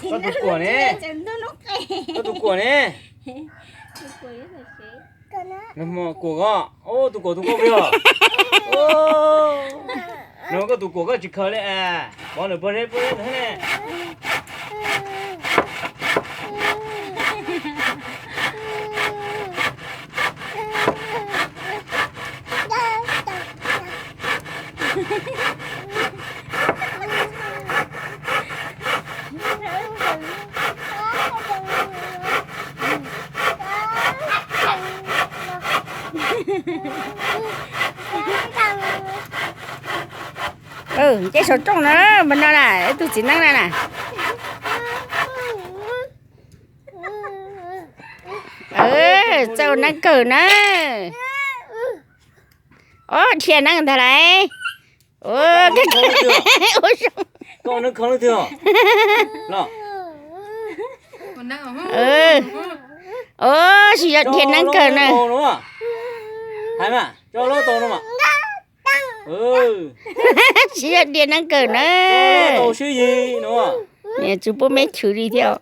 Koj tus kuam ne? Koj tus kuam ne? Kuam koj, tus kuam tus kuam yog. No koj tus kuam koj tsis khaws li, pov nws pov zeb pov zeb ntawd ne. Nce saum rooj na, mas no na, tus txiv neeb na na. Txaus neeb kawg na. Ob, dhia neeb ntag lauj. Tsis yog dhia neeb kawg na. Tsis yog dhia neeb kawg na. Tsis pub meb chwv li thiab.